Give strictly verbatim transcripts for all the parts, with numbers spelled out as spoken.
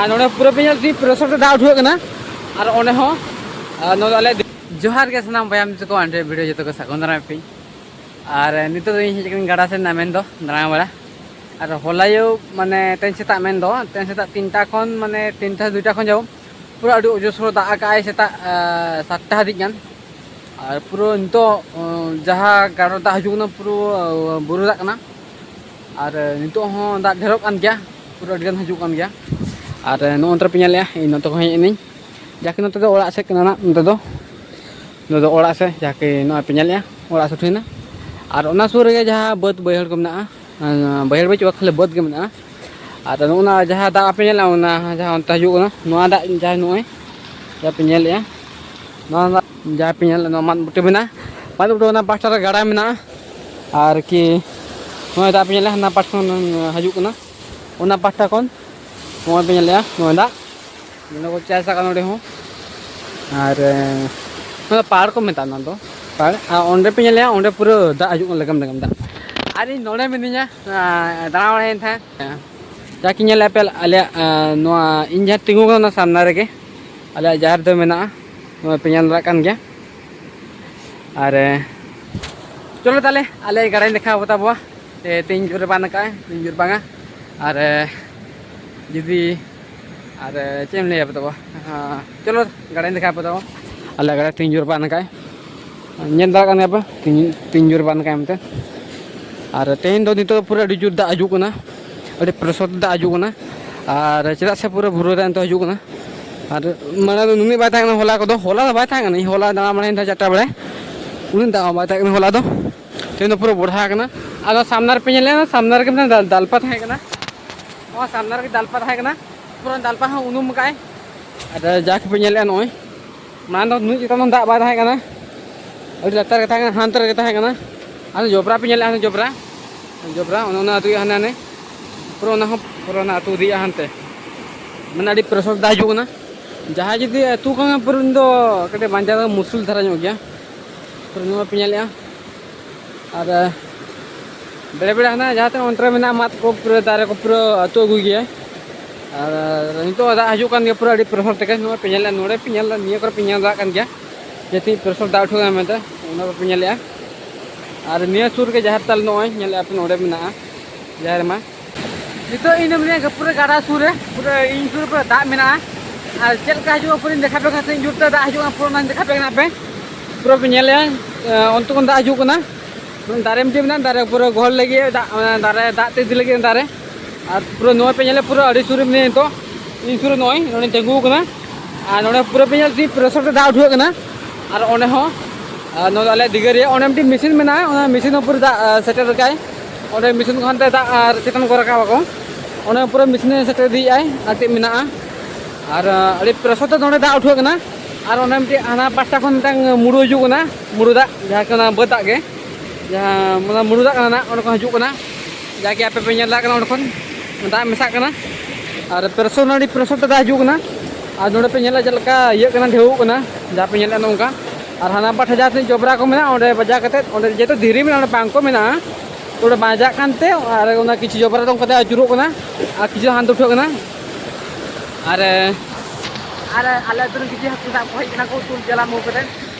ᱟᱨ ᱱᱚᱰᱮ ᱯᱩᱨᱟᱹ ᱯᱮ ᱧᱮᱞ ᱛᱤᱧ ᱯᱩᱨᱟᱹ ᱥᱚᱴ ᱫᱟᱜ ᱩᱰᱩᱠᱚᱜ ᱠᱟᱱᱟ᱾ ᱟᱨ ᱚᱸᱰᱮ ᱦᱚᱸ, ᱟᱨ ᱱᱚᱣᱟ ᱫᱚ ᱟᱞᱮ ᱡᱚᱦᱟᱨ ᱜᱮ ᱥᱟᱱᱟᱢ ᱵᱚᱭᱦᱟ ᱢᱤᱥᱤ ᱠᱚ, ᱟᱱᱰᱨᱮ ᱵᱷᱤᱰᱤᱭᱳ ᱡᱚᱛᱚ ᱠᱚ ᱥᱟᱹᱜᱩᱱ ᱫᱟᱨᱟᱢ ᱯᱮ᱾ ᱟᱨ ᱱᱤᱛᱚᱜ ᱫᱚ ᱤᱧ ᱦᱮᱡ ᱟᱠᱟᱱᱟᱹᱧ ᱜᱟᱰᱟ ᱥᱮᱫ ᱱᱟ ᱢᱮᱱ ᱫᱚ ᱫᱟᱬᱟ ᱵᱟᱲᱟ᱾ ᱟᱨ ᱦᱚᱞᱟᱭᱩ ᱢᱟᱱᱮ ᱛᱮᱦᱮᱧ ᱥᱮᱛᱟᱜ ᱢᱮᱱ ᱫᱚ ᱛᱮᱦᱮᱧ ᱥᱮᱛᱟᱜ ᱛᱤᱱᱴᱟ ᱠᱷᱚᱱ ᱢᱟᱱᱮ ᱛᱤᱱᱴᱟ ᱫᱩᱭᱴᱟ ᱠᱷᱚᱱ ᱡᱟᱦᱳᱠ ᱯᱩᱨᱟᱹ ᱟᱹᱰᱤ ᱚᱡᱚᱥᱨᱚ ᱫᱟᱜ ᱟᱠᱟᱜᱼᱟᱭ ᱥᱮᱛᱟᱜ ᱥᱟᱛᱴᱟ ᱦᱟᱹᱵᱤᱡ ᱜᱟᱱ᱾ ᱟᱨ ᱯᱩᱨᱟᱹ ᱱᱤᱛᱚᱜ ᱡᱟᱦᱟᱸ ᱜᱟᱰᱟ ᱫᱟᱜ ᱦᱤᱡᱩᱜ ᱠᱟᱱᱟ ᱯᱩᱨᱟᱹ ᱵᱩᱨᱩ ᱫᱟᱜ ᱠᱟᱱᱟ᱾ ᱟᱨ ᱱᱤᱛᱚᱜ ᱦᱚᱸ ᱫᱟᱜ ᱰᱷᱮᱨᱚᱜ ᱠᱟᱱ ᱜᱮᱭᱟ, ᱯᱩᱨᱟᱹ ᱟᱹᱰᱤ ᱜᱟᱱ ᱦᱤᱡᱩᱜ ᱠᱟᱱ ᱜᱮᱭᱟ᱾ ᱟᱨ ᱱᱚᱜᱼᱚ ᱱᱚᱛᱮ ᱯᱮ ᱧᱮᱞᱮᱜᱼᱟ, ᱤᱧ ᱱᱚᱛᱮ ᱠᱷᱚᱱ ᱦᱮᱡ ᱮᱱᱟᱹᱧ᱾ ᱡᱟᱠᱤ ᱱᱚᱛᱮ ᱫᱚ ᱚᱲᱟᱜ ᱥᱮᱫ ᱠᱟᱱᱟ ᱱᱟᱜ, ᱱᱚᱛᱮ ᱫᱚ ᱱᱚᱛᱮ ᱫᱚ ᱚᱲᱟᱜ ᱥᱮᱫ, ᱡᱟᱠᱤ ᱱᱚᱜᱼᱚᱭ ᱯᱮ ᱧᱮᱞᱮᱜᱼᱟ ᱚᱲᱟᱜ ᱥᱮᱫ ᱦᱩᱭᱱᱟ᱾ ᱟᱨ ᱚᱱᱟ ᱥᱩᱨ ᱨᱮᱜᱮ ᱡᱟᱦᱟᱸ ᱵᱟᱹᱫᱽ ᱵᱟᱹᱭᱦᱟᱹᱲ ᱠᱚ ᱢᱮᱱᱟᱜᱼᱟ, ᱵᱟᱹᱭᱦᱟᱲ ᱵᱟᱹᱪᱩᱜᱼᱟ, ᱠᱷᱟᱹᱞᱤ ᱵᱟᱹᱫᱽ ᱜᱮ ᱢᱮᱱᱟᱜᱼᱟ᱾ ᱟᱨ ᱱᱚᱜᱼᱚ ᱱᱟ ᱡᱟᱦᱟᱸ ᱫᱟᱜ ᱯᱮ ᱧᱮᱞᱮᱜᱼᱟ, ᱚᱱᱟ ᱡᱟᱦᱟᱸ ᱚᱱᱛᱮ ᱦᱤᱡᱩᱜ ᱠᱟᱱᱟ, ᱱᱚᱣᱟ ᱫᱟᱜ ᱡᱟᱦᱟᱸ ᱱᱚᱜᱼᱚᱭ ᱡᱟᱦᱟᱸ ᱯᱮ ᱧᱮᱞᱮᱜᱼᱟ, ᱱᱚᱣᱟ ᱫᱟᱜ ᱡᱟᱦᱟᱸ ᱯᱮ ᱧᱮᱞᱮᱜᱼᱟ, ᱱᱚᱣᱟ ᱢᱟᱫ ᱵᱩᱴᱟᱹ ᱢᱮᱱᱟᱜᱼᱟ᱾ ᱢᱟᱫ ᱵᱩᱴᱟᱹ ᱚᱱᱟ ᱯᱟᱥᱴᱟ ᱨᱮ ᱜᱟᱰᱟ ᱢᱮᱱᱟᱜᱼᱟ᱾ ᱟᱨ ᱠᱤ ᱱᱚᱜᱼᱚᱭ ᱫᱟᱜ ᱯᱮ ᱧᱮᱞᱮᱜᱼᱟ, ᱦᱟᱱᱟ ᱯᱟᱥᱴᱟ ᱠᱷᱚᱱ ᱦᱤᱡᱩᱜ ᱠᱟᱱᱟ, ᱚᱱᱟ ᱯᱟᱥᱴᱟ ᱠᱷᱚᱱ ᱱᱚᱜᱼᱚᱭ ᱯᱮ ᱧᱮᱞᱮᱜᱼᱟ, ᱱᱚᱜᱼᱚᱭ ᱫᱟᱜ ᱱᱚᱰᱮ ᱠᱚ ᱪᱟᱥ ᱟᱠᱟᱫ ᱱᱚᱰᱮ ᱦᱚᱸ᱾ ᱟᱨ ᱮ, ᱱᱚᱣᱟ ᱫᱚ ᱯᱟᱲ ᱠᱚ ᱢᱮᱛᱟᱜᱼᱟ, ᱱᱚᱣᱟ ᱫᱚ ᱯᱟᱲ᱾ ᱟᱨ ᱚᱸᱰᱮ ᱯᱮ ᱧᱮᱞᱮᱜᱼᱟ, ᱚᱸᱰᱮ ᱯᱩᱨᱟᱹ ᱫᱟᱜ ᱦᱤᱡᱩᱜ ᱠᱟᱱᱟ, ᱞᱮᱜᱮᱢ ᱞᱮᱜᱮᱢ ᱫᱟᱜ᱾ ᱟᱨ ᱤᱧ ᱱᱚᱰᱮ ᱢᱤᱱᱟᱹᱧᱟ, ᱮ, ᱫᱟᱬᱟ ᱵᱟᱲᱟᱭᱮᱫ ᱛᱟᱦᱮᱸᱫ᱾ ᱡᱟᱠᱤ ᱧᱮᱞᱮᱫᱼᱟ ᱯᱮ, ᱟᱞᱮᱭᱟᱜ, ᱮ, ᱱᱚᱣᱟ ᱤᱧ ᱡᱟᱦᱟᱸ ᱛᱤᱸᱜᱩ ᱠᱟᱱᱟ, ᱚᱱᱟ ᱥᱟᱢᱱᱟ ᱨᱮᱜᱮ ᱟᱞᱮᱭᱟᱜ ᱡᱟᱦᱮᱨ ᱫᱚ ᱢᱮᱱᱟᱜᱼᱟ᱾ ᱱᱚᱣᱟ ᱯᱮ ᱧᱮᱞ ᱫᱟᱲᱮᱭᱟᱜ ᱠᱟᱱ ᱜᱮᱭᱟ᱾ ᱟᱨ ᱮ, ᱪᱚᱞᱚ ᱛᱟᱦᱞᱮ, ᱟᱞᱮ ᱜᱟᱰᱟᱧ ᱫᱮᱠᱷᱟᱣ ᱟᱯᱮ ᱛᱟᱵᱚᱣᱟ᱾ ᱮ, ᱛᱤᱱ ᱡᱳᱨᱮ ᱵᱟᱱ ᱟᱠᱟᱫᱼᱟᱭ, ᱛᱤᱱ ᱡᱳᱨ ᱵᱟᱝᱟ᱾ ᱟᱨ ᱮ, ᱡᱩᱫᱤ ᱟᱨ ᱮ, ᱪᱮᱫ ᱮᱢ ᱞᱟᱹᱭᱟ ᱟᱯᱮ ᱛᱟᱵᱚᱣᱟ? ᱦᱮᱸ, ᱪᱚᱞᱚ ᱜᱟᱰᱟᱧ ᱫᱮᱠᱷᱟᱣ ᱟᱯᱮ ᱛᱟᱵᱚᱣᱟ᱾ ᱟᱞᱮ ᱜᱟᱰᱟ ᱛᱤᱱ ᱡᱳᱨ ᱵᱟᱱ ᱟᱠᱟᱫᱼᱟᱭ, ᱧᱮᱞ ᱫᱟᱲᱮᱭᱟᱜ ᱠᱟᱱ ᱜᱮᱭᱟ ᱯᱮ ᱛᱤᱱ, ᱛᱤᱱ ᱡᱳᱨ ᱵᱟᱱ ᱟᱠᱟᱫᱼᱟᱭ ᱢᱮᱱᱛᱮ᱾ ᱟᱨ ᱛᱮᱦᱮᱧ ᱫᱚ ᱱᱤᱛᱚᱜ ᱫᱚ ᱯᱩᱨᱟᱹ ᱟᱹᱰᱤ ᱡᱳᱨ ᱫᱟᱜ ᱦᱤᱡᱩᱜ ᱠᱟᱱᱟ, ᱟᱹᱰᱤ ᱯᱨᱚᱥᱚᱨ ᱫᱟᱜ ᱦᱤᱡᱩᱜ ᱠᱟᱱᱟ᱾ ᱟᱨ ᱪᱮᱫᱟᱜ ᱥᱮ ᱯᱩᱨᱟᱹ ᱵᱷᱳᱨ ᱨᱮ ᱱᱤᱛᱚᱜ ᱦᱤᱡᱩᱜ ᱠᱟᱱᱟ᱾ ᱟᱨ ᱢᱟᱲᱟᱝ ᱫᱚ ᱱᱩᱱᱟᱹᱜ ᱵᱟᱭ ᱛᱟᱦᱮᱸ ᱠᱟᱱᱟ, ᱦᱚᱞᱟ ᱠᱚᱫᱚ, ᱦᱚᱞᱟ ᱫᱚ ᱵᱟᱭ ᱛᱟᱦᱮᱸ ᱠᱟᱱᱟ, ᱤᱧ ᱦᱚᱞᱟ ᱫᱟᱬᱟ ᱵᱟᱲᱟᱭᱮᱱ ᱛᱟᱦᱮᱸᱫ ᱪᱟᱨᱴᱟ ᱵᱮᱲᱟ, ᱩᱱᱟᱹᱜ ᱫᱟᱜ ᱦᱚᱸ ᱵᱟᱭ ᱛᱟᱦᱮᱸ ᱠᱟᱱᱟ ᱦᱚᱞᱟ ᱫᱚ᱾ ᱛᱮᱦᱮᱧ ᱫᱚ ᱯᱩᱨᱟᱹ ᱵᱚᱲᱦᱟ ᱟᱠᱟᱱᱟ᱾ ᱟᱫᱚ ᱥᱟᱢᱱᱟ ᱨᱮᱯᱮ ᱧᱮᱞ ᱧᱟᱢᱟ, ᱥᱟᱢᱱᱟ ᱨᱮᱜᱮ ᱢᱤᱫᱴᱟᱝ ᱫᱟᱞ-, ᱫᱟᱞᱯᱟ ᱛᱟᱦᱮᱸ ᱠᱟᱱᱟ, ᱱᱚᱣᱟ ᱥᱟᱢᱱᱟ ᱨᱮᱜᱮ ᱫᱟᱞᱯᱟ ᱛᱟᱦᱮᱸ ᱠᱟᱱᱟ, ᱯᱩᱨᱟᱹ ᱫᱟᱞᱯᱟ ᱦᱚᱸ ᱩᱱᱩᱢ ᱟᱠᱟᱫᱼᱟᱭ᱾ ᱟᱨ ᱡᱟ ᱠᱚᱯᱮ ᱧᱮᱞᱮᱫᱼᱟ ᱱᱚᱜᱼᱚᱭ, ᱢᱟᱲᱟᱝ ᱫᱚ ᱱᱩᱱᱟᱹᱜ ᱪᱮᱛᱟᱱ ᱫᱚ ᱫᱟᱜ ᱵᱟᱭ ᱛᱟᱦᱮᱸ ᱠᱟᱱᱟ, ᱟᱹᱰᱤ ᱞᱟᱛᱟᱨ ᱨᱮᱜᱮ ᱛᱟᱦᱮᱸ ᱠᱟᱱᱟ, ᱦᱟᱱᱛᱮ ᱨᱮᱜᱮ ᱛᱟᱦᱮᱸ ᱠᱟᱱᱟ᱾ ᱟᱨ ᱡᱚᱵᱽᱨᱟ ᱯᱮ ᱧᱮᱞᱮᱫᱼᱟ, ᱦᱟᱱᱮ ᱡᱚᱵᱽᱨᱟ, ᱡᱚᱵᱽᱨᱟ ᱚᱱᱮ ᱚᱱᱟ ᱟᱹᱛᱩ ᱦᱟᱱᱮ ᱦᱟᱱᱮ ᱯᱩᱨᱟᱹ ᱚᱱᱟ ᱦᱚᱸ ᱯᱩᱨᱟᱹ ᱚᱱᱟ ᱟᱹᱛᱩ ᱤᱫᱤᱭᱮᱫᱼᱟ ᱦᱟᱱᱛᱮ, ᱢᱟᱱᱮ ᱟᱹᱰᱤ ᱯᱨᱮᱥᱟᱨ ᱫᱟᱜ ᱦᱤᱡᱩᱜ ᱠᱟᱱᱟ᱾ ᱡᱟᱦᱟᱸᱭ ᱡᱩᱫᱤ ᱟᱹᱛᱩ ᱠᱷᱚᱱ ᱯᱩᱨᱟᱹ ᱫᱚ ᱠᱟᱹᱴᱤᱡ ᱵᱟᱧᱪᱟᱣ ᱫᱚ ᱢᱩᱥᱠᱤᱞ ᱫᱷᱟᱨᱟ ᱧᱚᱜ ᱜᱮᱭᱟ᱾ ᱯᱩᱨᱟᱹ ᱱᱚᱣᱟ ᱯᱮ ᱧᱮᱞᱮᱫᱼᱟ᱾ ᱟᱨ ᱵᱮᱲᱟ ᱵᱮᱲᱟ ᱦᱟᱱᱟ ᱡᱟᱦᱟᱸ ᱛᱤᱱᱟᱹᱜ ᱚᱱᱛᱮ ᱨᱮ ᱢᱮᱱᱟᱜᱼᱟ ᱢᱟᱫ ᱠᱚ ᱯᱩᱨᱟᱹ ᱫᱟᱨᱮ ᱠᱚ ᱯᱩᱨᱟᱹ ᱟᱹᱛᱩ ᱟᱹᱜᱩᱭ ᱜᱮᱭᱟ᱾ ᱟᱨ ᱱᱤᱛᱚᱜ ᱫᱟᱜ ᱦᱤᱡᱩᱜ ᱠᱟᱱ ᱜᱮᱭᱟ ᱯᱩᱨᱟᱹ ᱟᱹᱰᱤ ᱯᱨᱚᱥᱚᱨ ᱛᱮᱜᱮ᱾ ᱱᱚᱜᱼᱚᱭ ᱯᱮ ᱧᱮᱞᱮᱫᱼᱟ, ᱱᱚᱰᱮ ᱯᱮ ᱧᱮᱞ ᱮᱫᱟ, ᱱᱤᱭᱟᱹ ᱠᱚᱨᱮ ᱯᱮ ᱧᱮᱞ ᱫᱟᱲᱮᱭᱟᱜ ᱠᱟᱱ ᱜᱮᱭᱟ ᱡᱮ ᱛᱤᱱ ᱯᱨᱚᱥᱚᱨ ᱫᱟᱜ ᱩᱴᱷᱟᱹᱣ ᱠᱟᱱᱟ ᱢᱮᱱᱛᱮ, ᱚᱱᱟ ᱠᱚᱯᱮ ᱧᱮᱞᱮᱫᱼᱟ᱾ ᱟᱨ ᱱᱤᱭᱟᱹ ᱥᱩᱨ ᱨᱮᱜᱮ ᱡᱟᱦᱮᱨ ᱛᱟᱞ ᱱᱚᱜᱼᱚᱭ ᱧᱮᱞᱮᱫᱼᱟ ᱯᱮ ᱱᱚᱰᱮ ᱢᱮᱱᱟᱜᱼᱟ ᱡᱟᱦᱮᱨ ᱢᱟ᱾ ᱱᱤᱛᱚᱜ ᱤᱧ ᱫᱚ ᱢᱤᱱᱟᱹᱧᱟ ᱯᱩᱨᱟᱹ ᱜᱟᱰᱟ ᱥᱩᱨ ᱨᱮ, ᱯᱩᱨᱟᱹ ᱤᱧ ᱥᱩᱨ ᱨᱮ ᱯᱩᱨᱟᱹ ᱫᱟᱜ ᱢᱮᱱᱟᱜᱼᱟ᱾ ᱟᱨ ᱪᱮᱫ ᱞᱮᱠᱟ ᱦᱤᱡᱩᱜᱼᱟ ᱯᱩᱨᱟᱹᱧ ᱫᱮᱠᱷᱟᱣ ᱟᱯᱮ ᱠᱟᱱᱟ, ᱛᱤᱱ ᱡᱳᱨ ᱛᱮ ᱫᱟᱜ ᱦᱤᱡᱩᱜ ᱠᱟᱱᱟ ᱯᱩᱨᱟᱹ ᱚᱱᱟᱧ ᱫᱮᱠᱷᱟᱣ ᱟᱯᱮ ᱠᱟᱱᱟ ᱯᱮ᱾ ᱯᱩᱨᱟᱹ ᱯᱮ ᱧᱮᱞᱮᱫᱼᱟ, ᱮ, ᱚᱱᱛᱮ ᱠᱷᱚᱱ ᱫᱟᱜ ᱦᱤᱡᱩᱜ ᱠᱟᱱᱟ᱾ ᱫᱟᱨᱮ ᱢᱤᱫᱴᱮᱡ ᱢᱮᱱᱟᱜᱼᱟ, ᱫᱟᱨᱮ ᱯᱩᱨᱟᱹ ᱜᱚᱦᱚᱲ ᱞᱟᱹᱜᱤᱫ ᱫᱟᱜ, ᱚᱱᱟ ᱫᱟᱨᱮ ᱫᱟᱜ ᱛᱮ ᱤᱫᱤ ᱞᱟᱹᱜᱤᱫ ᱫᱟᱨᱮ᱾ ᱟᱨ ᱯᱩᱨᱟᱹ ᱱᱚᱣᱟ ᱯᱮ ᱧᱮᱞᱮᱫ ᱯᱩᱨᱟᱹ ᱟᱹᱰᱤ ᱥᱩᱨ ᱨᱮ ᱢᱮᱱᱟᱭᱟ ᱱᱤᱛᱚᱜ, ᱤᱧ ᱥᱩᱨ ᱨᱮ ᱱᱚᱜᱼᱚᱭ ᱱᱚᱰᱮᱧ ᱛᱤᱸᱜᱩ ᱟᱠᱟᱱᱟ᱾ ᱟᱨ ᱱᱚᱰᱮ ᱯᱩᱨᱟᱹ ᱯᱮ ᱧᱮᱞ ᱛᱤᱧ ᱯᱨᱮᱥᱚᱨ ᱛᱮ ᱫᱟᱜ ᱩᱰᱩᱠᱚᱜ ᱠᱟᱱᱟ᱾ ᱟᱨ ᱚᱸᱰᱮ ᱦᱚᱸ, ᱟᱨ ᱱᱚᱣᱟ ᱫᱚ ᱟᱞᱮᱭᱟᱜ ᱫᱤᱜᱷᱟᱹ ᱨᱮᱭᱟᱜ ᱚᱸᱰᱮ ᱢᱤᱫᱴᱤᱡ ᱢᱮᱥᱤᱱ ᱢᱮᱱᱟᱜᱼᱟ, ᱚᱱᱟ ᱢᱮᱥᱤᱱ ᱦᱚᱸ ᱯᱩᱨᱟᱹ ᱫᱟᱜ, ᱟ, ᱥᱮᱴᱮᱨ ᱠᱟᱜᱼᱟᱭ᱾ ᱚᱸᱰᱮ ᱢᱮᱥᱤᱱ ᱠᱷᱚᱱ ᱛᱮ ᱫᱟᱜ ᱟᱨ ᱪᱮᱛᱟᱱ ᱠᱚ ᱨᱟᱠᱟᱵ ᱟᱠᱚ, ᱚᱸᱰᱮ ᱯᱩᱨᱟᱹ ᱢᱮᱥᱤᱱ ᱮ ᱥᱮᱴᱮᱨ ᱤᱫᱤᱭᱮᱫᱼᱟᱭ ᱟᱨ ᱪᱮᱫ ᱢᱮᱱᱟᱜᱼᱟ᱾ ᱟᱨ, ᱟ, ᱟᱹᱰᱤ ᱯᱨᱮᱥᱚᱨ ᱛᱮ ᱱᱚᱰᱮ ᱫᱟᱜ ᱩᱰᱩᱠᱚᱜ ᱠᱟᱱᱟ᱾ ᱟᱨ ᱚᱸᱰᱮ ᱢᱤᱫᱴᱤᱡ ᱦᱟᱱᱟ ᱯᱟᱥᱴᱟ ᱠᱷᱚᱱ ᱢᱤᱫᱴᱟᱝ ᱢᱩᱰᱩ ᱦᱤᱡᱩᱜ ᱠᱟᱱᱟ, ᱢᱩᱰᱩ ᱫᱟᱜ, ᱡᱟᱦᱟᱸ ᱠᱟᱱᱟ ᱵᱟᱹᱫᱽ ᱫᱟᱜ ᱜᱮ, ᱡᱟᱦᱟᱸ ᱚᱱᱟ ᱢᱩᱰᱩ ᱫᱟᱜ ᱠᱟᱱᱟ ᱱᱟᱜ, ᱚᱸᱰᱮ ᱠᱷᱚᱱ ᱦᱤᱡᱩᱜ ᱠᱟᱱᱟ᱾ ᱡᱟᱜᱮ ᱟᱯᱮ ᱯᱮ ᱧᱮᱞ ᱫᱟᱲᱮᱭᱟᱜ ᱠᱟᱱᱟ, ᱚᱸᱰᱮ ᱠᱷᱚᱱ ᱫᱟᱜ ᱢᱮᱥᱟᱜ ᱠᱟᱱᱟ᱾ ᱟᱨ ᱯᱨᱮᱥᱚᱨ ᱱᱟᱹᱲᱤ ᱯᱨᱮᱥᱚᱨ ᱛᱮ ᱫᱟᱜ ᱦᱤᱡᱩᱜ ᱠᱟᱱᱟ᱾ ᱟᱨ ᱱᱚᱰᱮ ᱯᱮ ᱧᱮᱞᱟ ᱪᱮᱫ ᱞᱮᱠᱟ ᱤᱭᱟᱹᱜ ᱠᱟᱱᱟ, ᱰᱷᱮᱣᱚᱜ ᱠᱟᱱᱟ, ᱡᱟᱦᱟᱸ ᱯᱮ ᱧᱮᱞᱮᱫ ᱱᱚᱝᱠᱟ᱾ ᱟᱨ ᱦᱟᱱᱟ ᱯᱟᱦᱴᱟ ᱡᱟᱦᱟᱸ ᱛᱤᱱᱟᱹᱜ ᱡᱚᱵᱽᱨᱟ ᱠᱚ ᱢᱮᱱᱟᱜᱼᱟ, ᱚᱸᱰᱮ ᱵᱟᱡᱟᱣ ᱠᱟᱛᱮᱫ, ᱚᱸᱰᱮ ᱡᱮᱦᱮᱛᱩ ᱫᱷᱤᱨᱤ ᱢᱮᱱᱟᱜᱼᱟ, ᱚᱸᱰᱮ ᱵᱟᱝ ᱠᱚ ᱢᱮᱱᱟᱜᱼᱟ, ᱛᱚ ᱚᱸᱰᱮ ᱵᱟᱡᱟᱜ ᱠᱟᱱᱛᱮ ᱟᱨ ᱚᱱᱟ ᱠᱤᱪᱷᱩ ᱡᱚᱵᱽᱨᱟ ᱫᱚ ᱚᱱᱠᱟᱛᱮ ᱟᱹᱪᱩᱨᱚᱜ ᱠᱟᱱᱟ ᱟᱨ ᱠᱤᱪᱷᱩ ᱦᱟᱱᱛᱮ ᱩᱴᱷᱟᱹᱜ ᱠᱟᱱᱟ᱾ ᱟᱨ, ᱟᱨ ᱟᱞᱮ ᱟᱹᱛᱩ ᱨᱮᱱ ᱠᱤᱪᱷᱩ ᱦᱟᱹᱠᱩ ᱥᱟᱵ ᱠᱚ ᱦᱮᱡ ᱠᱟᱱᱟ ᱠᱚ ᱛᱩᱞ ᱡᱟᱞᱟᱢ ᱟᱹᱜᱩ ᱠᱟᱛᱮᱫ᱾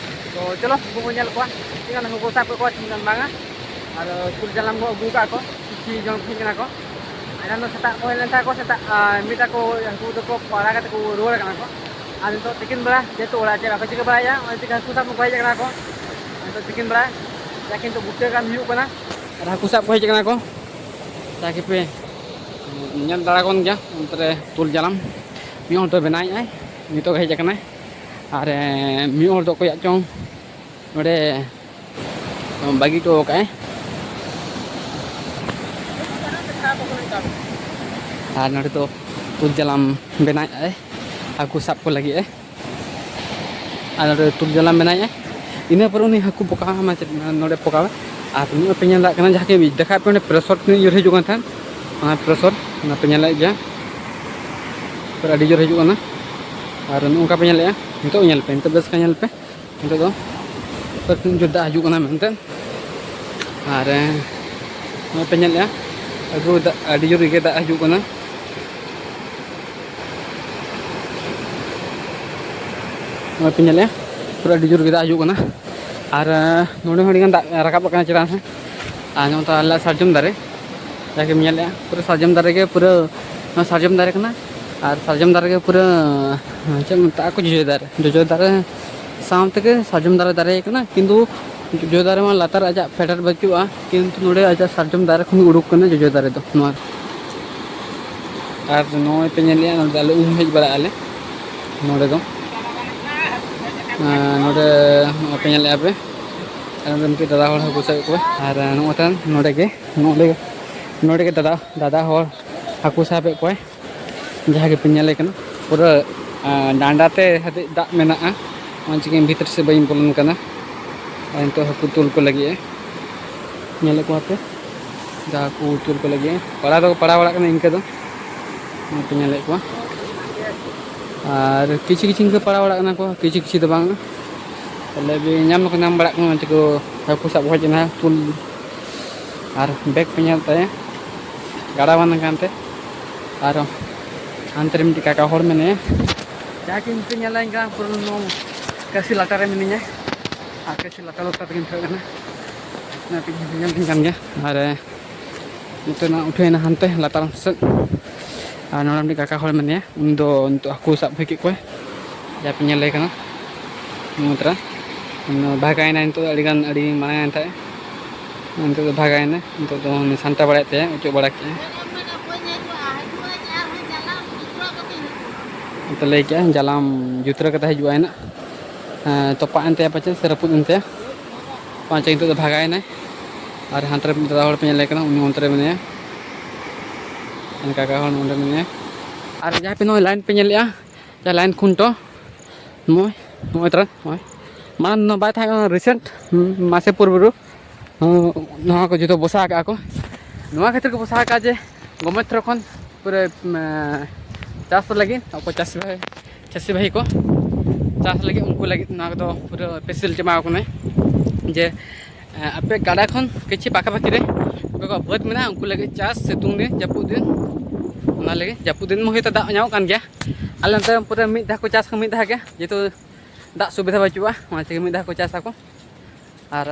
ᱛᱚ ᱪᱚᱞᱚ ᱩᱱᱠᱩ ᱵᱚᱱ ᱧᱮᱞ ᱠᱚᱣᱟ, ᱛᱤᱱᱟᱹᱜ ᱜᱟᱱ ᱦᱟᱹᱠᱩ ᱠᱚ ᱥᱟᱵ ᱠᱮᱫ ᱠᱚᱣᱟ, ᱛᱤᱱᱟᱹᱜ ᱜᱟᱱ ᱵᱟᱝᱟ᱾ ᱟᱨ ᱛᱩᱞ ᱡᱟᱞᱟᱢ ᱠᱚ ᱟᱹᱜᱩ ᱠᱟᱜ ᱠᱚ, ᱠᱤᱪᱷᱩ ᱡᱚᱱ ᱠᱚ ᱦᱮᱡ ᱠᱟᱱᱟ ᱠᱚ᱾ ᱮᱱᱟᱱ ᱫᱚ ᱥᱮᱛᱟᱜ ᱠᱚ ᱦᱮᱡ ᱞᱮᱱ ᱛᱟᱦᱮᱸ ᱠᱚ, ᱥᱮᱛᱟᱜ, ᱟᱨ ᱢᱤᱫᱴᱟᱝ ᱠᱚ ᱦᱟᱹᱠᱩ ᱫᱚᱠᱚ ᱯᱟᱲᱟ ᱠᱟᱛᱮ ᱠᱚ ᱨᱩᱣᱟᱹᱲ ᱠᱟᱱᱟ ᱠᱚ᱾ ᱟᱨ ᱱᱤᱛᱚᱜ ᱛᱤᱠᱤᱱ ᱵᱮᱲᱟ ᱡᱮᱦᱮᱛᱩ ᱚᱲᱟᱜ ᱪᱮᱫ ᱵᱟᱠᱚ ᱪᱤᱠᱟᱹ ᱵᱟᱲᱟᱭᱮᱫᱼᱟ, ᱚᱱᱟ ᱛᱮᱜᱮ ᱦᱟᱹᱠᱩ ᱥᱟᱵ ᱠᱚ ᱦᱮᱡ ᱠᱟᱱᱟ ᱠᱚ᱾ ᱱᱤᱛᱚᱜ ᱛᱤᱠᱤᱱ ᱵᱮᱲᱟ ᱡᱟ ᱠᱤᱱᱛᱩ ᱵᱩᱴᱟᱹ ᱠᱟᱹᱢᱤ ᱦᱩᱭᱩᱜ ᱠᱟᱱᱟ, ᱟᱨ ᱦᱟᱹᱠᱩ ᱥᱟᱵ ᱠᱚ ᱦᱮᱡ ᱠᱟᱱᱟ ᱠᱚ᱾ ᱡᱟᱜᱮ ᱯᱮ ᱧᱮᱞ ᱫᱟᱲᱮ ᱠᱚᱱ ᱜᱮᱭᱟ, ᱚᱱᱛᱮ ᱨᱮ ᱛᱩᱞ ᱡᱟᱞᱟᱢ ᱢᱤᱫ ᱦᱚᱲ ᱫᱚ ᱵᱮᱱᱟᱣᱮᱫᱼᱟᱭ, ᱱᱤᱛᱚᱜ ᱜᱮ ᱦᱮᱡ ᱟᱠᱟᱱᱟᱭ᱾ ᱟᱨ, ᱮ, ᱢᱤᱫ ᱦᱚᱲ ᱫᱚ ᱚᱠᱚᱭᱟᱜ ᱪᱚᱝ ᱱᱚᱰᱮ ᱵᱟᱹᱜᱤ ᱦᱚᱴᱚ ᱟᱠᱟᱫᱼᱟᱭ᱾ ᱟᱨ ᱱᱚᱰᱮ ᱫᱚ ᱛᱩᱞ ᱡᱟᱞᱟᱢ ᱵᱮᱱᱟᱣᱮᱫᱼᱟᱭ, ᱦᱟᱹᱠᱩ ᱥᱟᱵ ᱠᱚ ᱞᱟᱹᱜᱤᱫ ᱮ᱾ ᱟᱨ ᱱᱚᱰᱮ ᱛᱩᱞ ᱡᱟᱞᱟᱢ ᱵᱮᱱᱟᱣᱮᱫᱼᱟᱭ᱾ ᱤᱱᱟᱹ ᱯᱚᱨᱮ ᱩᱱᱤ ᱦᱟᱹᱠᱩ ᱯᱚᱠᱟᱣ ᱢᱟ ᱪᱮᱫ ᱱᱚᱰᱮ ᱯᱚᱠᱟᱣ᱾ ᱟᱨ ᱱᱚᱜᱼᱚᱭ ᱯᱮ ᱧᱮᱞ ᱫᱟᱲᱮᱭᱟᱜ ᱠᱟᱱᱟ, ᱡᱟᱦᱟᱸ ᱠᱤ ᱫᱮᱠᱷᱟᱜ ᱯᱮ ᱚᱸᱰᱮ ᱯᱨᱮᱥᱚᱨ ᱛᱤᱱᱟᱹᱜ ᱡᱳᱨ ᱦᱤᱡᱩᱜ ᱠᱟᱱ ᱛᱟᱦᱮᱸᱫ, ᱚᱱᱟ ᱯᱨᱮᱥᱚᱨ ᱚᱱᱟ ᱯᱮ ᱧᱮᱞᱮᱫ ᱜᱮᱭᱟ, ᱯᱩᱨᱟᱹ ᱟᱹᱰᱤ ᱡᱳᱨ ᱦᱤᱡᱩᱜ ᱠᱟᱱᱟ᱾ ᱟᱨ ᱱᱚᱜᱼᱚ ᱱᱚᱝᱠᱟ ᱯᱮ ᱧᱮᱞᱮᱫᱼᱟ, ᱱᱤᱛᱚᱜ ᱧᱮᱞ ᱯᱮ, ᱱᱤᱛᱚᱜ ᱵᱮᱥ ᱞᱮᱠᱟ ᱧᱮᱞ ᱯᱮ᱾ ᱱᱤᱛᱚᱜ ᱫᱚ ᱛᱤᱱᱟᱹᱜ ᱡᱳᱨ ᱫᱟᱜ ᱦᱤᱡᱩᱜ ᱠᱟᱱᱟ ᱢᱮᱱᱛᱮ᱾ ᱟᱨ, ᱮ, ᱱᱚᱜᱼᱚᱭ ᱯᱮ ᱧᱮᱞᱮᱫᱼᱟ, ᱟᱹᱰᱤ ᱫᱟᱜ, ᱟᱹᱰᱤ ᱡᱳᱨ ᱜᱮ ᱫᱟᱜ ᱦᱤᱡᱩᱜ ᱠᱟᱱᱟ᱾ ᱱᱚᱜᱼᱚᱭ ᱯᱮ ᱧᱮᱞᱮᱫᱼᱟ, ᱯᱩᱨᱟᱹ ᱟᱹᱰᱤ ᱡᱳᱨ ᱜᱮ ᱫᱟᱜ ᱦᱤᱡᱩᱜ ᱠᱟᱱᱟ᱾ ᱟᱨ ᱱᱚᱰᱮ ᱦᱚᱸ ᱟᱹᱰᱤᱜᱟᱱ ᱫᱟᱜ ᱨᱟᱠᱟᱵ ᱠᱟᱱᱟ ᱪᱮᱛᱟᱱ ᱥᱮᱫ᱾ ᱟᱨ ᱱᱚᱜᱼᱚᱭ ᱛᱚ ᱟᱞᱮᱭᱟᱜ ᱥᱟᱨᱡᱚᱢ ᱫᱟᱨᱮ, ᱡᱟᱦᱟᱸ ᱜᱮᱢ ᱧᱮᱞᱮᱫᱼᱟ, ᱯᱩᱨᱟᱹ ᱥᱟᱨᱡᱚᱢ ᱫᱟᱨᱮ ᱜᱮ, ᱯᱩᱨᱟᱹ ᱱᱚᱣᱟ ᱥᱟᱨᱡᱚᱢ ᱫᱟᱨᱮ ᱠᱟᱱᱟ᱾ ᱟᱨ ᱥᱟᱨᱡᱚᱢ ᱫᱟᱨᱮ ᱜᱮ ᱯᱩᱨᱟᱹ, ᱪᱮᱫ ᱢᱮᱛᱟᱜᱼᱟ ᱠᱚ, ᱡᱚᱡᱚ ᱫᱟᱨᱮ, ᱡᱚᱡᱚ ᱫᱟᱨᱮ ᱥᱟᱶ ᱛᱮᱜᱮ ᱥᱟᱨᱡᱚᱢ ᱫᱟᱨᱮ, ᱫᱟᱨᱮ ᱠᱟᱱᱟ᱾ ᱠᱤᱱᱛᱩ ᱡᱚᱡᱚ ᱫᱟᱨᱮ ᱢᱟ ᱞᱟᱛᱟᱨ ᱟᱡᱟᱜ ᱯᱷᱮᱰᱟᱛ ᱵᱟᱹᱪᱩᱜᱼᱟ, ᱠᱤᱱᱛᱩ ᱱᱚᱰᱮ ᱟᱡᱟᱜ ᱥᱟᱨᱡᱚᱢ ᱫᱟᱨᱮ ᱠᱷᱚᱱ ᱩᱰᱩᱠ ᱠᱟᱱᱟ ᱡᱚᱡᱚ ᱫᱟᱨᱮ ᱫᱚ ᱱᱚᱣᱟ᱾ ᱟᱨ ᱱᱚᱜᱼᱚᱭ ᱯᱮ ᱧᱮᱞᱮᱫᱼᱟ, ᱱᱚᱰᱮ ᱟᱞᱮ ᱩᱢ ᱦᱮᱡ ᱵᱟᱲᱟᱜ ᱟᱞᱮ ᱱᱚᱰᱮ ᱫᱚ᱾ ᱟᱨ ᱱᱚᱰᱮ ᱱᱚᱜᱼᱚᱭ ᱯᱮ ᱧᱮᱞᱮᱫᱼᱟ ᱯᱮ, ᱟᱨ ᱱᱚᱰᱮ ᱢᱤᱫᱴᱮᱡ ᱫᱟᱫᱟ ᱦᱚᱲ ᱦᱟᱹᱠᱩ ᱥᱟᱵ ᱠᱚᱣᱟ᱾ ᱟᱨ ᱱᱚᱜᱼᱚᱭ ᱛᱟᱭᱚᱢ ᱱᱚᱰᱮ ᱜᱮ, ᱱᱚᱰᱮ, ᱱᱚᱰᱮ ᱜᱮ ᱫᱟᱫᱟ, ᱫᱟᱫᱟ ᱦᱚᱲ ᱦᱟᱹᱠᱩ ᱥᱟᱵᱮᱫ ᱠᱚᱣᱟᱭ, ᱡᱟᱦᱟᱸ ᱜᱮᱯᱮ ᱧᱮᱞᱮ ᱠᱟᱱᱟ᱾ ᱯᱩᱨᱟᱹ, ᱟᱸ, ᱰᱟᱸᱰᱟ ᱛᱮ ᱦᱟᱹᱵᱤᱡ ᱫᱟᱜ ᱢᱮᱱᱟᱜᱼᱟ᱾ ᱚᱱᱟ ᱪᱤᱠᱟᱹ ᱵᱷᱤᱛᱨᱤ ᱥᱮᱫ ᱵᱟᱹᱧ ᱵᱚᱞᱚᱱ ᱠᱟᱱᱟ᱾ ᱟᱨ ᱱᱤᱛᱚᱜ ᱦᱟᱹᱠᱩ ᱛᱩᱞ ᱠᱚ ᱞᱟᱹᱜᱤᱫ ᱮ ᱧᱮᱞᱮᱫ ᱠᱚᱣᱟ ᱯᱮ, ᱡᱟᱦᱟᱸ ᱦᱟᱹᱠᱩ ᱛᱩᱞ ᱠᱚ ᱞᱟᱹᱜᱤᱫ ᱮ ᱯᱟᱲᱟᱣ ᱫᱚᱠᱚ ᱯᱟᱲᱟᱣ ᱵᱟᱲᱟᱜ ᱠᱟᱱᱟ ᱤᱱᱠᱟᱹ ᱫᱚ, ᱚᱱᱟ ᱯᱮ ᱧᱮᱞᱮᱫ ᱠᱚᱣᱟ᱾ ᱟᱨ ᱠᱤᱪᱷᱩ ᱠᱤᱪᱷᱩ ᱠᱚ ᱯᱟᱲᱟᱣ ᱵᱟᱲᱟᱜ ᱠᱟᱱᱟ ᱠᱚ, ᱠᱤᱪᱷᱩ ᱠᱤᱪᱷᱩ ᱫᱚ ᱵᱟᱝ᱾ ᱛᱟᱦᱞᱮ ᱧᱟᱢ ᱫᱚᱠᱚ ᱧᱟᱢ ᱵᱟᱲᱟᱜ ᱠᱟᱱᱟ, ᱪᱮᱫ ᱠᱚ ᱦᱟᱹᱠᱩ ᱥᱟᱵ ᱦᱚᱡ ᱮᱱᱟ ᱛᱩᱞ᱾ ᱟᱨ ᱵᱮᱜᱽ ᱯᱮ ᱧᱮᱞ ᱛᱟᱭᱟ, ᱜᱟᱰᱟ ᱵᱟᱱ ᱟᱠᱟᱱ ᱛᱮ᱾ ᱟᱨ ᱦᱟᱱᱛᱮ ᱨᱮ ᱢᱤᱫᱴᱤᱡ ᱠᱟᱠᱟ ᱦᱚᱲ ᱢᱮᱱᱟᱭᱟ, ᱡᱟᱦᱟᱸ ᱠᱤᱱ ᱯᱮ ᱧᱮᱞ ᱧᱟᱢ ᱠᱟᱱᱟ, ᱯᱩᱨᱟᱹ ᱱᱚᱣᱟ ᱠᱟᱹᱥᱤ ᱞᱟᱴᱟ ᱨᱮ ᱢᱤᱱᱟᱹᱧᱟ᱾ ᱟᱨ ᱠᱟᱹᱥᱤ ᱞᱟᱴᱟ ᱞᱟᱴᱟ ᱛᱮᱜᱮᱧ ᱠᱷᱟᱹᱲ ᱠᱟᱱᱟ᱾ ᱚᱱᱟ ᱯᱮ ᱧᱮᱞ ᱧᱟᱢ ᱠᱟᱱ ᱜᱮᱭᱟ᱾ ᱟᱨ ᱱᱚᱛᱮ ᱱᱟᱜ ᱩᱴᱷᱟᱹᱣ ᱮᱱᱟ ᱦᱟᱱᱛᱮ ᱞᱟᱛᱟᱨ ᱥᱮᱫ᱾ ᱟᱨ ᱱᱚᱰᱮ ᱢᱤᱫᱴᱤᱡ ᱠᱟᱠᱟ ᱦᱚᱲ ᱢᱮᱱᱟᱭᱟ, ᱩᱱᱤ ᱫᱚ ᱱᱤᱛᱚᱜ ᱦᱟᱹᱠᱩ ᱥᱟᱵ ᱦᱩᱭ ᱠᱮᱫ ᱠᱚᱣᱟᱭ, ᱡᱟ ᱯᱮ ᱧᱮᱞᱮ ᱠᱟᱱᱟ᱾ ᱱᱚᱣᱟ ᱛᱟᱨᱟ ᱵᱷᱟᱜᱟᱭᱮᱱᱟᱭ ᱱᱤᱛᱚᱜ ᱫᱚ, ᱟᱹᱰᱤᱜᱟᱱ, ᱟᱹᱰᱤ ᱢᱟᱨᱟᱝ ᱮᱱ ᱛᱟᱦᱮᱸᱫ᱾ ᱱᱤᱛᱚᱜ ᱫᱚ ᱵᱷᱟᱜᱟᱭᱮᱱᱟᱭ, ᱱᱤᱛᱚᱜ ᱫᱚ ᱩᱱᱤ ᱥᱟᱢᱴᱟᱣ ᱵᱟᱲᱟᱭᱮᱫ ᱛᱟᱭᱟ, ᱚᱪᱚᱜ ᱵᱟᱲᱟ ᱠᱮᱫᱼᱟᱭ᱾ ᱚᱱᱟᱛᱮ ᱞᱟᱹᱭ ᱠᱮᱫᱼᱟ, ᱡᱟᱞᱟᱢ ᱡᱩᱛᱨᱟᱹ ᱠᱟᱛᱮ ᱦᱤᱡᱩᱜᱼᱟᱭ ᱱᱟᱜ᱾ ᱦᱮᱸ, ᱛᱚᱯᱟᱜ ᱮᱱ ᱛᱟᱭᱟ ᱯᱟᱪᱮᱫ ᱥᱮ ᱨᱟᱹᱯᱩᱫ ᱮᱱ ᱛᱟᱭᱟ᱾ ᱯᱟᱪᱮᱫ ᱱᱤᱛᱚᱜ ᱫᱚ ᱵᱷᱟᱜᱟᱭᱮᱱᱟᱭ᱾ ᱟᱨ ᱦᱟᱱᱛᱮ ᱨᱮ ᱢᱤᱫ ᱫᱟᱫᱟ ᱦᱚᱲ ᱯᱮ ᱧᱮᱞᱮ ᱠᱟᱱᱟ, ᱩᱱᱤ ᱚᱱᱛᱮ ᱨᱮ ᱢᱮᱱᱟᱭᱟ᱾ ᱠᱟᱠᱟ ᱦᱚᱲ ᱱᱚᱸᱰᱮ ᱢᱮᱱᱟᱭᱟ᱾ ᱟᱨ ᱡᱟᱦᱟᱸᱭ ᱯᱮ ᱱᱚᱜᱼᱚᱭ ᱞᱟᱭᱤᱱ ᱯᱮ ᱧᱮᱞᱮᱫᱼᱟ, ᱡᱟᱦᱟᱸ ᱞᱟᱭᱤᱱ ᱠᱷᱩᱱᱴᱟᱹᱣ, ᱱᱚᱜᱼᱚᱭ, ᱱᱚᱜᱼᱚᱭ ᱛᱟᱨᱟ, ᱱᱚᱜᱼᱚᱭ᱾ ᱢᱟᱲᱟᱝ ᱱᱚᱣᱟ ᱵᱟᱭ ᱛᱟᱦᱮᱸ ᱠᱟᱱᱟ, recent, ᱦᱩᱸ, ᱢᱟᱥᱮ ᱯᱩᱨᱵᱚᱨᱚ, ᱦᱩᱸ, ᱱᱚᱣᱟ ᱠᱚ ᱡᱚᱛᱚ ᱵᱚᱥᱟ ᱟᱠᱟᱫᱼᱟ ᱠᱚ᱾ ᱱᱚᱣᱟ ᱠᱷᱟᱹᱛᱤᱨ ᱠᱚ ᱵᱚᱥᱟ ᱟᱠᱟᱫᱼᱟ ᱡᱮ government ᱛᱚᱨᱚᱯ ᱠᱷᱚᱱ ᱯᱩᱨᱟᱹ, ᱩᱸ, ᱪᱟᱥ ᱞᱟᱹᱜᱤᱫ ᱟᱵᱚ ᱪᱟᱹᱥᱤ ᱵᱷᱟᱭ, ᱪᱟᱹᱥᱤ ᱵᱷᱟᱭ ᱠᱚ ᱪᱟᱥ ᱞᱟᱹᱜᱤᱫ ᱩᱱᱠᱩ ᱞᱟᱹᱜᱤᱫ ᱱᱚᱣᱟ ᱠᱚᱫᱚ ᱯᱩᱨᱟᱹ facility ᱮᱢᱟ ᱠᱚ ᱠᱟᱱᱟᱭ ᱡᱮ ᱟᱯᱮ ᱜᱟᱰᱟ ᱠᱷᱚᱱ ᱠᱤᱪᱷᱩ ᱯᱟᱠᱟ ᱯᱟᱠᱤ ᱨᱮ ᱚᱠᱚᱭ ᱠᱚᱣᱟᱜ ᱵᱟᱹᱫᱽ ᱢᱮᱱᱟᱜᱼᱟ, ᱩᱱᱠᱩ ᱞᱟᱹᱜᱤᱫ ᱪᱟᱥ ᱥᱤᱛᱩᱝ ᱫᱤᱱ, ᱡᱟᱹᱯᱩᱫ ᱫᱤᱱ, ᱚᱱᱟ ᱞᱟᱹᱜᱤᱫ ᱡᱟᱹᱯᱩᱫ ᱫᱤᱱ ᱢᱟ ᱦᱚᱭᱛᱳ ᱫᱟᱜ ᱧᱟᱢᱚᱜ ᱠᱟᱱ ᱜᱮᱭᱟ᱾ ᱟᱞᱮ ᱱᱚᱛᱮ ᱯᱩᱨᱟᱹ ᱢᱤᱫ ᱫᱷᱟᱣ ᱠᱚ ᱪᱟᱥ ᱠᱷᱟᱱ ᱢᱤᱫ ᱫᱷᱟᱣ ᱜᱮ, ᱡᱮᱦᱮᱛᱩ ᱫᱟᱜ ᱥᱩᱵᱤᱫᱷᱟ ᱵᱟᱹᱪᱩᱜᱼᱟ, ᱚᱱᱟ ᱛᱮᱜᱮ ᱢᱤᱫ ᱫᱷᱟᱣ ᱠᱚ ᱪᱟᱥ ᱟᱠᱚ᱾ ᱟᱨ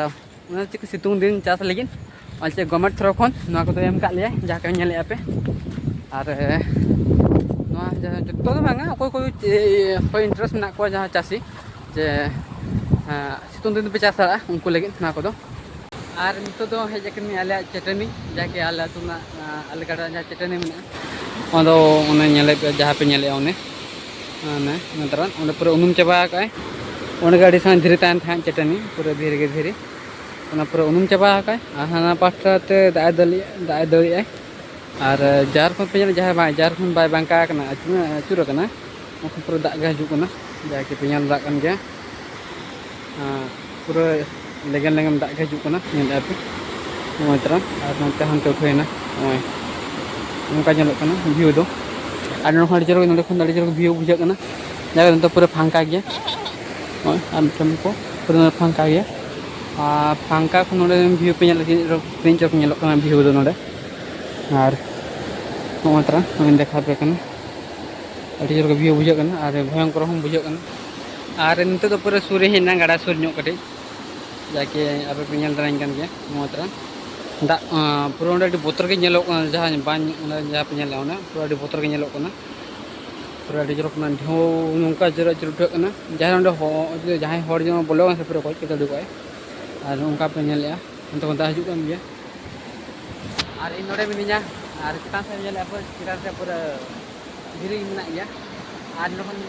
ᱚᱱᱟ ᱪᱤᱠᱟᱹ ᱥᱤᱛᱩᱝ ᱫᱤᱱ ᱪᱟᱥ ᱞᱟᱹᱜᱤᱫ ᱚᱱᱟ ᱪᱮᱫ ᱜᱚᱵᱷᱢᱮᱱᱴ ᱛᱷᱚᱨᱚᱯ ᱠᱷᱚᱱ ᱱᱚᱣᱟ ᱠᱚᱫᱚ ᱮᱢ ᱠᱟᱜ ᱞᱮᱭᱟ, ᱡᱟᱦᱟᱸ ᱠᱚ ᱧᱮᱞᱮᱫᱼᱟ ᱯᱮ᱾ ᱟᱨ ᱱᱚᱣᱟ ᱡᱟᱦᱟᱸ ᱡᱚᱛᱚ ᱫᱚ ᱵᱟᱝᱟ, ᱚᱠᱚᱭ ᱠᱚ ᱪᱮ-, ᱦᱳᱭ, ᱤᱱᱴᱟᱨᱮᱥᱴ ᱢᱮᱱᱟᱜ ᱠᱚᱣᱟ ᱡᱟᱦᱟᱸ ᱪᱟᱹᱥᱤ, ᱡᱮ ᱥᱤᱛᱩᱝ ᱫᱤᱱ ᱫᱚᱯᱮ ᱪᱟᱥ ᱫᱟᱲᱮᱭᱟᱜᱼᱟ, ᱩᱱᱠᱩ ᱞᱟᱹᱜᱤᱫ ᱱᱚᱣᱟ ᱠᱚᱫᱚ᱾ ᱟᱨ ᱱᱤᱛᱚᱜ ᱫᱚ ᱦᱮᱡ ᱟᱠᱟᱱᱟᱹᱧ ᱟᱞᱮᱭᱟᱜ ᱪᱟᱹᱴᱟᱹᱱᱤ, ᱡᱟᱦᱟᱸ ᱠᱤ ᱟᱞᱮ ᱟᱹᱛᱩ ᱨᱮᱱᱟᱜ, ᱟᱞᱮ ᱜᱟᱰᱟ ᱨᱮᱱᱟᱜ ᱪᱟᱹᱴᱟᱹᱱᱤ ᱢᱮᱱᱟᱜᱼᱟ᱾ ᱚᱱᱟ ᱫᱚ ᱚᱱᱮ ᱧᱮᱞᱮᱫ ᱯᱮ, ᱡᱟᱦᱟᱸ ᱯᱮ ᱧᱮᱞᱮᱫᱼᱟ, ᱚᱱᱮ ᱚᱱᱮ ᱱᱮᱛᱟᱨ ᱚᱸᱰᱮ ᱯᱩᱨᱟᱹ ᱩᱱᱩᱢ ᱪᱟᱵᱟ ᱟᱠᱟᱫᱼᱟᱭ᱾ ᱚᱸᱰᱮ ᱜᱮ ᱟᱹᱰᱤ ᱥᱟᱸᱜᱮ ᱫᱷᱤᱨᱤ ᱛᱟᱦᱮᱱ ᱛᱟᱦᱮᱸᱫ ᱪᱟᱹᱴᱟᱹᱱᱤ, ᱯᱩᱨᱟᱹ ᱫᱷᱤᱨᱤ ᱜᱮ ᱫᱷᱤᱨᱤ᱾ ᱚᱱᱟ ᱯᱩᱨᱟᱹ ᱩᱱᱩᱢ ᱪᱟᱵᱟ ᱟᱠᱟᱫᱼᱟᱭ᱾ ᱟᱨ ᱦᱟᱱᱟ ᱯᱟᱦᱴᱟ ᱛᱮ ᱫᱟᱜ ᱮ ᱫᱟᱹᱲᱮᱜᱼᱟ, ᱫᱟᱜ ᱮ ᱫᱟᱹᱲᱮᱜᱼᱟᱭ᱾ ᱟᱨ ᱡᱟᱨ ᱠᱷᱚᱱ ᱯᱮ ᱧᱮᱞᱟ, ᱡᱟᱦᱟᱸᱭ ᱵᱟᱭ, ᱡᱟᱨ ᱠᱷᱚᱱ ᱵᱟᱭ ᱵᱟᱝᱠᱟ ᱟᱠᱟᱱᱟ, ᱟᱹᱪᱩᱨ, ᱟᱹᱪᱩᱨ ᱟᱠᱟᱱᱟ, ᱚᱱᱟ ᱠᱷᱚᱱ ᱯᱩᱨᱟᱹ ᱫᱟᱜ ᱜᱮ ᱦᱤᱡᱩᱜ ᱠᱟᱱᱟ, ᱡᱟᱦᱟᱸ ᱠᱤ ᱯᱮ ᱧᱮᱞ ᱫᱟᱲᱮᱭᱟᱜ ᱠᱟᱱ ᱜᱮᱭᱟ᱾ ᱟᱨ ᱯᱩᱨᱟᱹ ᱞᱮᱜᱮᱢ ᱞᱮᱜᱮᱢ ᱫᱟᱜ ᱜᱮ ᱦᱤᱡᱩᱜ ᱠᱟᱱᱟ, ᱧᱮᱞᱮᱫᱼᱟ ᱯᱮ᱾ ᱱᱚᱜᱼᱚᱭ ᱛᱚᱨᱟ, ᱟᱨ ᱱᱚᱛᱮ ᱦᱟᱱᱛᱮ ᱩᱴᱷᱟᱹᱣᱮᱱᱟ᱾ ᱱᱚᱜᱼᱚᱭ ᱱᱚᱝᱠᱟ ᱧᱮᱞᱚᱜ ᱠᱟᱱᱟ ᱵᱷᱤᱭᱩ ᱫᱚ᱾ ᱟᱨ ᱱᱚᱰᱮ ᱠᱷᱚᱱ ᱟᱹᱰᱤ ᱪᱚᱨᱚᱠ, ᱱᱚᱰᱮ ᱠᱷᱚᱱ ᱫᱚ ᱟᱹᱰᱤ ᱪᱚᱨᱚᱠ ᱵᱷᱤᱭᱩ ᱵᱩᱡᱷᱟᱹᱜ ᱠᱟᱱᱟ᱾ ᱡᱟᱭᱜᱟ ᱱᱤᱛᱚᱜ ᱯᱩᱨᱟᱹ ᱯᱷᱟᱸᱠᱟ ᱜᱮᱭᱟ᱾ ᱱᱚᱜᱼᱚᱭ ᱟᱨ ᱢᱤᱫᱴᱮᱱ ᱠᱚ ᱯᱩᱨᱟᱹ ᱯᱷᱟᱸᱠᱟ ᱜᱮᱭᱟ᱾ ᱟᱨ ᱯᱷᱟᱸᱠᱟ ᱠᱷᱚᱱ ᱱᱚᱰᱮ ᱵᱷᱤᱭᱩ ᱯᱮ ᱧᱮᱞ ᱞᱟᱹᱜᱤᱫ, ᱛᱤᱱ ᱪᱚᱨᱚᱠ ᱧᱮᱞᱚᱜ ᱠᱟᱱᱟ ᱵᱷᱤᱭᱩ ᱫᱚ ᱱᱚᱰᱮ᱾ ᱟᱨ ᱱᱚᱜᱼᱚᱭ ᱛᱚᱨᱟ ᱱᱚᱜᱼᱚᱭ ᱫᱮᱠᱷᱟᱣ ᱟᱯᱮ ᱠᱟᱱᱟ, ᱟᱹᱰᱤ ᱪᱚᱨᱚᱠ ᱵᱷᱤᱭᱩ ᱵᱩᱡᱷᱟᱹᱜ ᱠᱟᱱᱟ ᱟᱨ ᱵᱷᱚᱭᱚᱝᱠᱚᱨ ᱦᱚᱸ ᱵᱩᱡᱷᱟᱹᱜ ᱠᱟᱱᱟ᱾ ᱟᱨ ᱱᱤᱛᱚᱜ ᱫᱚ ᱯᱩᱨᱟᱹ ᱥᱩᱨ ᱨᱮ ᱦᱮᱡ ᱮᱱᱟ, ᱜᱟᱰᱟ ᱥᱩᱨ ᱧᱚᱜ ᱠᱟᱹᱴᱤᱡ, ᱡᱟᱠᱮ ᱟᱯᱮ ᱯᱮ ᱧᱮᱞ ᱫᱟᱲᱮᱭᱟᱹᱧ ᱠᱟᱱ ᱜᱮᱭᱟ᱾ ᱱᱚᱣᱟ ᱛᱚᱨᱟ ᱫᱟᱜ, ᱟᱸ, ᱯᱩᱨᱟᱹ ᱚᱸᱰᱮ ᱟᱹᱰᱤ ᱵᱚᱛᱚᱨ ᱜᱮ ᱧᱮᱞᱚᱜ ᱠᱟᱱᱟ, ᱡᱟᱦᱟᱸ ᱵᱟᱝ, ᱚᱸᱰᱮ ᱡᱟᱦᱟᱸ ᱯᱮ ᱧᱮᱞᱮᱫᱼᱟ, ᱚᱸᱰᱮ ᱯᱩᱨᱟᱹ ᱟᱹᱰᱤ ᱵᱚᱛᱚᱨ ᱜᱮ ᱧᱮᱞᱚᱜ ᱠᱟᱱᱟ᱾ ᱯᱩᱨᱟᱹ ᱟᱹᱰᱤ ᱡᱳᱨ ᱠᱷᱚᱱᱟᱜ ᱰᱷᱮᱣ ᱱᱚᱝᱠᱟ ᱡᱳᱨ ᱟᱹᱪᱩᱨ ᱩᱴᱷᱟᱹᱜ ᱠᱟᱱᱟ, ᱡᱟᱦᱟᱸᱭ ᱚᱸᱰᱮ ᱦᱚ-, ᱡᱟᱦᱟᱸᱭ ᱦᱚᱲ ᱡᱮᱢᱚᱱ ᱵᱚᱞᱚ ᱠᱟᱱᱟ ᱥᱮ ᱯᱩᱨᱟᱹ ᱜᱚᱡ ᱠᱟᱛᱮ ᱩᱰᱩᱠᱚᱜᱼᱟᱭ᱾ ᱟᱨ ᱚᱱᱠᱟ ᱯᱮ ᱧᱮᱞᱮᱫᱼᱟ, ᱚᱱᱛᱮ ᱠᱷᱚᱱ ᱫᱟᱜ ᱦᱤᱡᱩᱜ ᱠᱟᱱ ᱜᱮᱭᱟ᱾ ᱟᱨ ᱤᱧ ᱱᱚᱰᱮ ᱢᱤᱱᱟᱹᱧᱟ, ᱟᱨ ᱪᱮᱛᱟᱱ ᱥᱮᱫ ᱧᱮᱞᱮᱫᱼᱟ ᱯᱮ, ᱪᱮᱛᱟᱱ ᱥᱮᱫ ᱯᱩᱨᱟᱹ ᱫᱷᱤᱨᱤ ᱢᱮᱱᱟᱜ ᱜᱮᱭᱟ᱾ ᱟᱨ ᱱᱚᱰᱮ ᱠᱷᱚᱱ,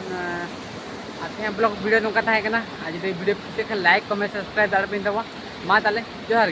ᱟᱨ ᱛᱮᱦᱮᱧ ᱵᱞᱚᱜ ᱵᱷᱤᱰᱤᱭᱳ ᱱᱚᱝᱠᱟ ᱛᱟᱦᱮᱸ ᱠᱟᱱᱟ᱾ ᱟᱨ ᱡᱩᱫᱤ ᱵᱷᱤᱰᱤᱭᱳ ᱠᱩᱥᱤᱭᱟᱜ ᱠᱷᱟᱱ ᱞᱟᱭᱤᱠ, ᱠᱚᱢᱮᱱᱴ, ᱥᱟᱵᱥᱠᱨᱟᱭᱤᱵ ᱫᱟᱲᱮᱭᱟᱜ ᱯᱮ ᱛᱟᱵᱚᱱ᱾ ᱢᱟ ᱛᱟᱦᱚᱞᱮ ᱡᱚᱦᱟᱨ ᱜᱮ᱾